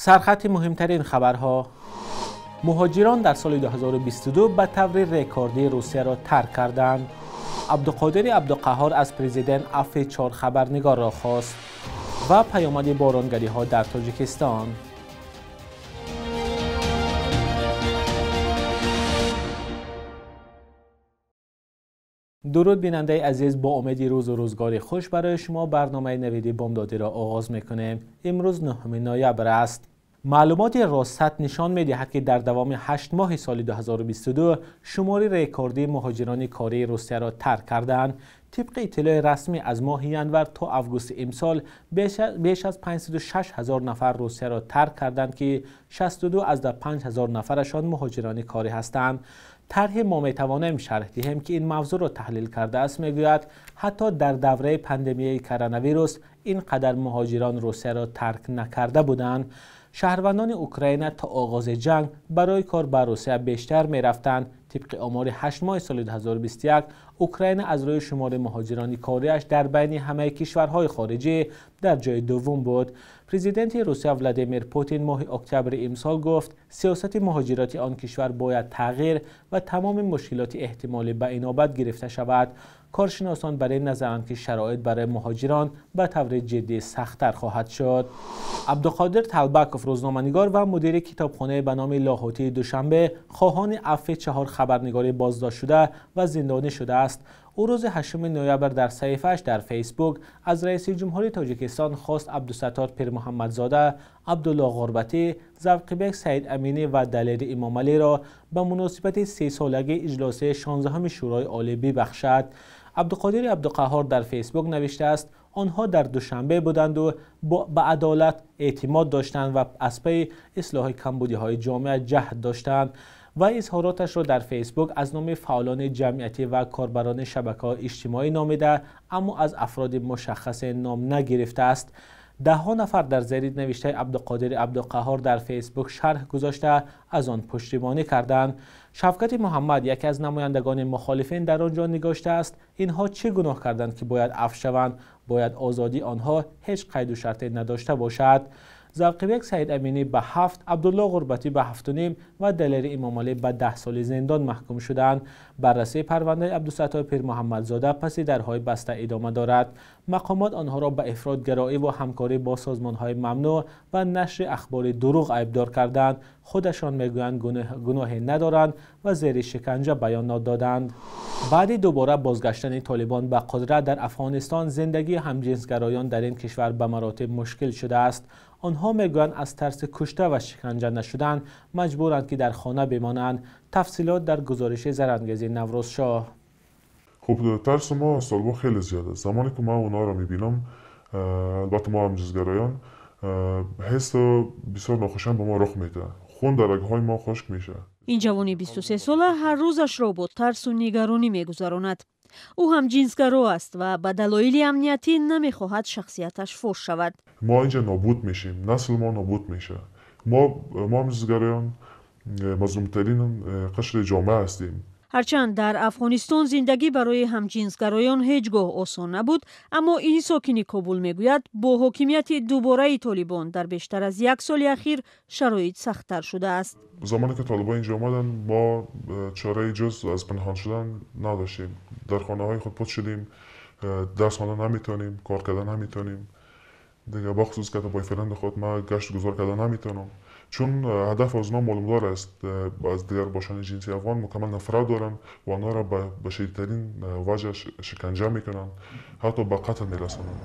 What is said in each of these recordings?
Сархати муҳимтарин хабарҳо. Муҳоҷирон дар соли 2022 ба таври рекордӣ Русияро тарк карданд. Абдуқодири Абдуқаҳҳор аз президент афви 4 хабарнигорро хост. Ва паёмади боронгариҳо дар Тоҷикистон. Дуруд бинандаи азиз, бо умеди рӯзу рӯзгори хуш барои шумо барномаи навиди бомдодиро оғоз мекунем. Имрӯз 9 ноябр аст. Маълумоти Росстат нишон медиҳад, ки дар давоми 8 моҳи соли 2022 шумори рекордии муҳоҷирони кории Русияро тарк карданд. Тибқи иттилои расмӣ аз моҳи январ то августи имсол беш аз 506 ҳазор нафар Русияро тарк карданд, ки 62,5 ҳазор нафарашон муҳоҷирони корӣ ҳастанд. Тарҳи мо метавонем шарҳ диҳем, ки ин мавзӯъро таҳлил кардааст, мегӯяд ҳатто дар давраи пандемияи коронавирус ин қадар муҳоҷирон Русияро тарк накарда буданд. Шаҳрвандони Украина то оғози ҷанг барои кор ба Русия бештар мерафтанд. Тибқи омори 8 моҳи соли 2021 Украина аз рӯи шумори муҳоҷирони кориаш дар байни ҳамаи кишварҳои хориҷӣ дар ҷои дуввум буд. Президенти Русия Владимир Путин моҳи октябри имсол гуфт, сиёсати муҳоҷироти он кишвар бояд тағйир ва тамоми мушкилоти эҳтимолӣ ба инобат гирифта шавад. Коршиносон бар ин назаранд, ки шароит барои муҳоҷирон ба таври ҷиддӣ сахттар хоҳад шуд. Абдуқодир Талбаков, рӯзноманигор ва мудири китобхонаи ба номи Лоҳутии Душанбе, хоҳони афви 4 хабарнигори боздошт шуда ва зиндонӣ шудааст. Ӯ рӯзи 8 ноябр дар саҳифааш дар Фейсбук аз раиси ҷумҳури Тоҷикистон хост Абдусаттор Пирмуҳаммадзода, Абдулло Ғурбатӣ, Завқибек Саид Аминӣ ва Далери Имомалиро ба муносибати 30-солагии иҷлосияи 16 Шӯрои Олӣ бибахшад. Абдуқодири Абдуқаҳҳор дар Фейсбук навиштааст, онҳо дар Душанбе буданд ва ба адолат эътимод доштанд ва аз пайи ислоҳи камбудиҳои ҷомеа ҷаҳд доштанд ва изҳороташро дар Фейсбук аз номи фаъолони ҷамъиятӣ ва корбарони шабакаҳои иҷтимоӣ номида, аммо аз афроди мушаххасе ном нагирифтааст. Даҳҳо нафар дар зери навиштаи Абдуқодири Абдуқаҳҳор дар Фейсбук шарҳ гузошта аз он пуштибонӣ карданд. Шавкати Муҳаммад, яке аз намояндагони мухолифин, дар он ҷо нигоштааст, инҳо чӣ гуноҳ карданд, ки бояд афв шаванд? Бояд озодии онҳо ҳеҷ қайду шарте надошта бошад. Завқибек Саид Аминӣ ба 7, Абдулло Ғурбатӣ ба 7.5 ва Далери Имомалӣ ба 10 соли зиндон маҳкум шуданд. Баррасии парвандаи Абдусаттор Пирмуҳаммадзода паси дарҳои баста идома дорад. Мақомот онҳоро ба ифротгароӣ ва ҳамкорӣ бо созмонҳои мамнӯъ ва нашри ахбори дурӯғ айбдор карданд. Худашон мегӯянд гуноҳе надоранд ва зери шиканҷа баёнот доданд. Баъди дубора бозгаштани Толибон ба қудрат дар Афғонистон, зиндагии ҳамҷинсгароён дар ин кишвар ба маротиб мушкил шудааст. Онҳо мегӯянд аз тарси кушта ва шиканҷа нашудан маҷбуранд, ки дар хона бимонанд. Тафсилот дар гузориши Зарангези Наврӯзшоҳ. Хуб, тарси мо аз Толибон хеле зиёд аст. Замоне ки ман онҳоро мебинам, албатта мо ҳамҷинсгароён, ҳисс бисёр нохушам ба мо рух медиҳад. Хун дар рагҳои мо хушк мешавад. Ин ҷавони 23-сола ҳар рӯзашро бо тарсу нигаронӣ мегузаронад. Ӯ ҳамҷинсгаро аст ва ба далоили амниятӣ намехоҳад шахсияташ фош шавад. Мо инҷа нобуд мешем, насли мо нобуд мешавад. Мо ҳамҷинсгароён мазлумтарин қишри ҷомеа ҳастем. Ҳарчанд дар Афғонистон зиндагӣ барои ҳамҷинсгароён ҳеҷ гоҳ осон набуд, аммо ин сокини Кобул мегӯяд, бо ҳокимияти дубораи Толибон дар бештар аз як соли ахир шароит сахттар шудааст. Замоне ки толибон инҷо омаданд, мо чораи ҷуз аз пинҳон шудан надоштем. Дар хонаҳои худ пут шудем, дарс хондан наметавонем, кор кардан наметавонем. Дига бахусус ки бойфренди худ ман гашт гузор кардан наметавонам. Чун ҳадаф аз онҳо маълумдор аст, аз дигар бошани ҷинси афғон мукаммал нафрат доранд ва онҳоро ба шадидтарин ваҷҳ шиканҷа мекунанд, ҳатто ба қатл мерасонанд.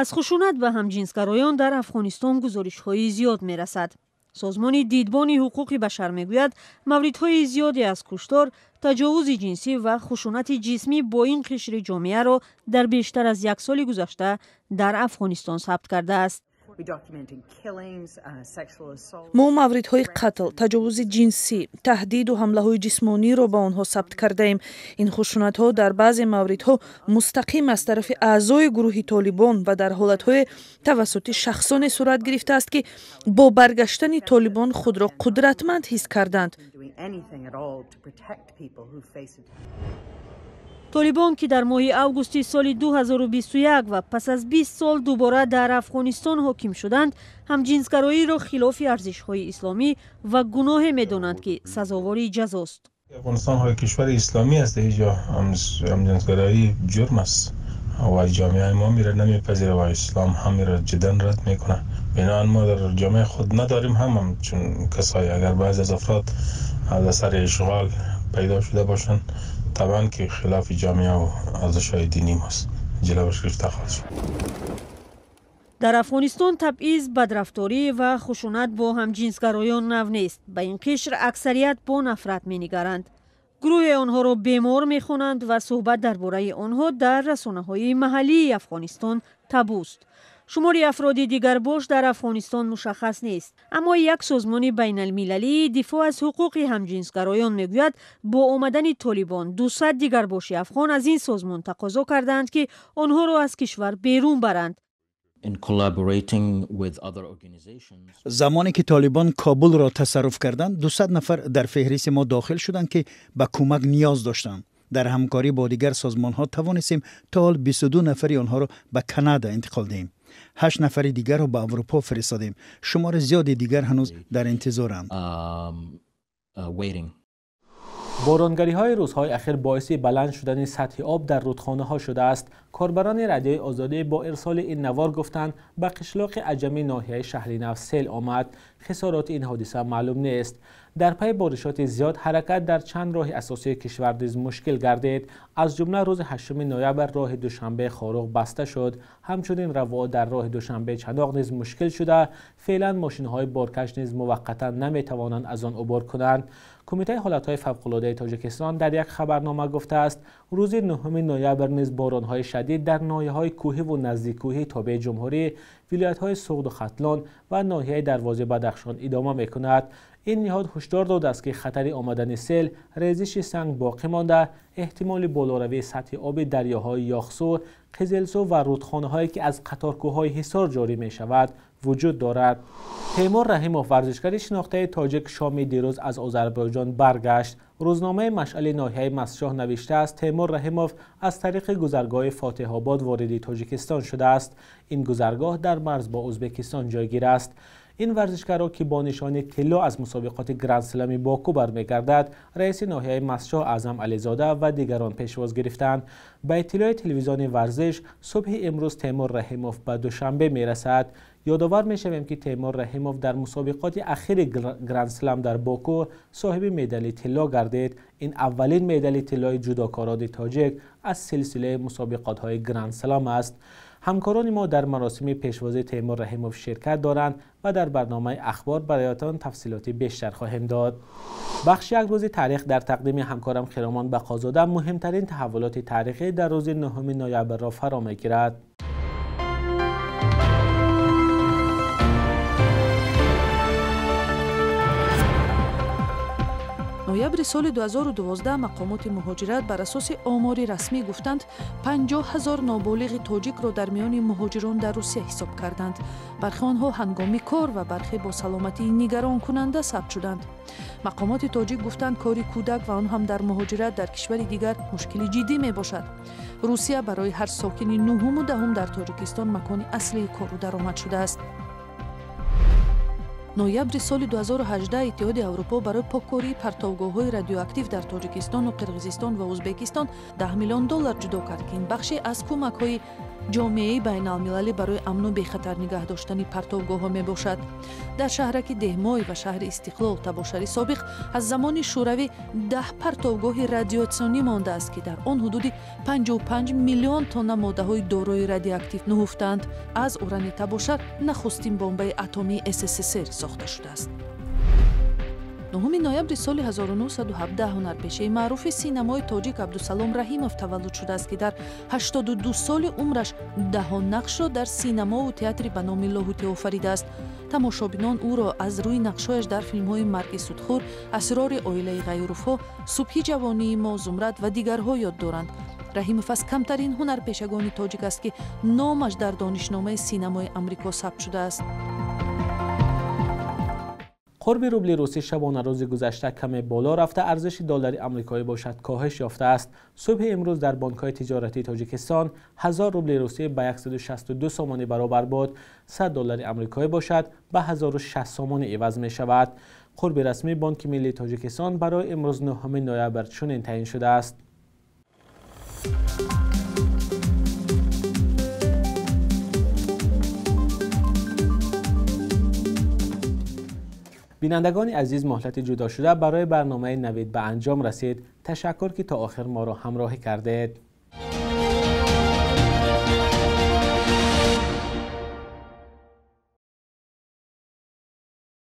Аз хушунат ба ҳамҷинсгароён дар Афғонистон гузоришҳои зиёд мерасад. Созмони Дидбони ҳуқуқи башар мегӯяд, мавридҳои зиёде аз куштор, таҷовузи ҷинсӣ ва хушунати ҷисмӣ бо ин қишри ҷомеаро дар бештар аз як соли гузашта дар Афғонистон сабт кардааст. Мо мавридҳои қатл, таҷовузи ҷинсӣ, таҳдиду ҳамлаҳои ҷисмониро ба онҳо сабт кардаем. Ин хушунатҳо дар баъзе мавридҳо мустақим аз тарафи аъзои гурӯҳи Толибон ва дар ҳолатҳое тавассути шахсоне сурат гирифтааст, ки бо баргаштани Толибон худро қудратманд ҳис карданд. Толибон, ки дар моҳи августи соли 2021 ва пас аз 20 сол дубора дар Афғонистон ҳоким шуданд, ҳамҷинсгароиро хилофи арзишҳои исломӣ ва гуноҳе медонанд, ки сазовори ҷазост. Афғонистон ҳои кишвари исломӣ аст, ҳеҷ ҳамҷинсгароӣ ҷурм аст ва ҷомеаи мо мира намепазирад ва ислом ҳам мира ҷиддан рад мекунад. Бинобар мо дар ҷомеаи худ надорем ҳам чун касое агар баъзе аз афрод аз асари ишғол пайдо шуда бошанд, табъан ки хилофи ҷомеа ва арзишҳои динии мост, ҷилаваш гирифта хоҳад шуд. Дар Афғонистон табъиз, бадрафторӣ ва хушунат бо ҳамҷинсгароён нав нест. Ба ин қишр аксарият бо нафрат менигаранд. Гурӯҳе онҳоро бемор мехонанд ва суҳбат дар бораи онҳо дар расонаҳои маҳаллии Афғонистон табуст. Шумори афроди дигарбош дар Афғонистон мушаххас нест, аммо як созмони байналмилалии дифоъ аз ҳуқуқи ҳамҷинсгароён мегӯяд, бо омадани Толибон 200 дигарбоши афғон аз ин созмон тақозо кардаанд, ки онҳоро аз кишвар берун баранд. Замоне ки Толибон Кобулро тасарруф карданд, 200 нафар дар феҳристи мо дохил шуданд, ки ба кӯмак ниёз доштанд. Дар ҳамкорӣ бо дигар созмонҳо тавонистем то ҳол 22 нафари онҳоро ба Канада интиқол диҳем. 8 нафари дигарро ба Аврупо фиристодем. Шумори зиёди дигар ҳанӯз дар интизоранд. Боронгариҳои рӯзҳои ахир боиси баланд шудани сатҳи об дар рудхонаҳо шудааст. Корбарони Радиои Озодӣ бо ирсоли ин навор гуфтанд, ба қишлоқи аҷами ноҳияи Шаҳри Нав сел омад. Хисороти ин ҳодиса маълум нест. Дар пайи боришоти зиёд ҳаракат дар чанд роҳи асосии кишвар низ мушкил гардид. Аз ҷумла рӯзи 8 ноябр роҳи Душанбе Хоруғ баста шуд. Ҳамчунин равоат дар роҳи Душанбе Чаноқ низ мушкил шуда, феълан мошинҳои боркаш низ муваққатан наметавонанд аз он убур кунанд. Кумитаи ҳолатҳои фавқулодаи Тоҷикистон дар як хабарнома гуфтааст, рӯзи 9 ноябр низ боронҳои шадид дар ноҳияҳои кӯҳӣ ва наздиккӯҳии тобеи ҷумҳурӣ, вилоятҳои Суғду Хатлон ва ноҳияи Дарвози Бадахшон идома мекунад. Ин ниҳод ҳушдор додааст, ки хатари омадани сел, резиши санг боқӣ монда, эҳтимоли болоравии сатҳи оби дарёҳои Яхсу, Қизилсу ва рудхонаҳое ки аз қаторкӯҳҳои Ҳисор ҷорӣ мешавад вуҷуд дорад. Темур Раҳимов, варзишгари шинохтаи тоҷик, шоми дирӯз аз Озарбойҷон баргашт. Рӯзномаи Машъали ноҳияи Мастшоҳ навиштааст, Темур Раҳимов аз тариқи гузаргоҳи Фотеҳобод вориди Тоҷикистон шудааст. Ин гузаргоҳ дар марз бо Ӯзбекистон ҷойгир аст. Ин варзишгарро, ки бо нишони тилло аз мусобиқоти Гранд-Слами Боку бармегардад, раиси ноҳияи Мастшоҳ Аъзам Ализода ва дигарон пешвоз гирифтанд. Ба иттилои телевизиони варзиш, субҳи имрӯз Темур Раҳимов ба Душанбе мерасад. Ёдовар мешавем, ки Темур Раҳимов дар мусобиқоти ахири Гранд-Слам дар Боку соҳиби медали тилло гардид. Ин аввалин медали тиллои ҷудокорони тоҷик аз силсилаи мусобиқотҳои Гранд-Слам аст. Ҳамкорони мо дар маросими пешвозии Темур Раҳимов ширкат доранд ва дар барномаи ахбор бароятон тафсилоти бештар хоҳем дод. Бахши як рӯзи таърих дар тақдими ҳамкорам Хиромон Бақозода муҳимтарин таҳаввулоти таърихӣ дар рӯзи 9 ноябрро фаро мегирад. Ноябри соли 2012 мақомоти муҳоҷират бар асоси омори расмӣ гуфтанд, 50 000 ноболиғи тоҷикро дар миёни муҳоҷирон дар Русия ҳисоб карданд. Бархе онҳо ҳангоми кор ва бархе бо саломатии нигаронкунанда сабт шуданд. Мақомоти тоҷик гуфтанд, кори кӯдак ва он ҳам дар муҳоҷират дар кишвари дигар мушкили ҷиддӣ мебошад. Русия барои ҳар сокини нуҳуму даҳум дар Тоҷикистон макони аслии кору даромад шудааст. Ноябри соли 2018 Иттиҳоди Аврупо барои поккории партовгоҳҳои радиоактив дар Тоҷикистону Қирғизистон ва Ӯзбекистон 10 миллион доллар ҷудо кард, ки ин бахше аз кӯмакҳои ҷомеаи байналмилалӣ барои амну бехатар нигаҳ доштани партовгоҳҳо мебошад. Дар шаҳраки Деҳмой ва шаҳри Истиқлол табошари собиқ аз замони Шӯравӣ 10 партовгоҳи радиатсионӣ мондааст, ки дар он ҳудуди 55 миллион тонна моддаҳои дорои радиоактив нуҳуфтаанд. Аз урани табошар нахустин бомбаи атомии СССР сохта шудааст. 9 ноябри соли 1917 ҳунарпешаи маъруфи синамои тоҷик Абдусалом Раҳимов таваллуд шудааст, ки дар 82 соли умраш даҳо нақшро дар синамову театри ба номи Лоҳутӣ офаридааст. Тамошобинон ӯро аз рӯи нақшҳояш дар филмҳои Марги судхӯр, Асрори оилаи Ғайюровҳо, Субҳи ҷавонии мо, Зумрад ва дигарҳо ёд доранд. Раҳимов аз камтарин ҳунарпешагони тоҷик аст, ки номаш дар донишномаи синамои Амрико сабт шудааст. Қурби рубли русӣ шабонарӯзи гузашта каме боло рафта, арзиши доллари амрикоӣ бошад коҳиш ёфтааст. Субҳи имрӯз дар бонкҳои тиҷоратии Тоҷикистон 1000 рубли русӣ ба 162 сомонӣ баробар буд, 100 доллари амрикоӣ бошад ба 1060 сомонӣ иваз мешавад. Қурби расмии Бонки миллии Тоҷикистон барои имрӯз 9 ноябр чунин таъин шудааст. Бинандагони азиз, муҳлати ҷудошуда барои барномаи Навид ба анҷом расид. Ташаккур, ки то охир моро ҳамроҳӣ кардед.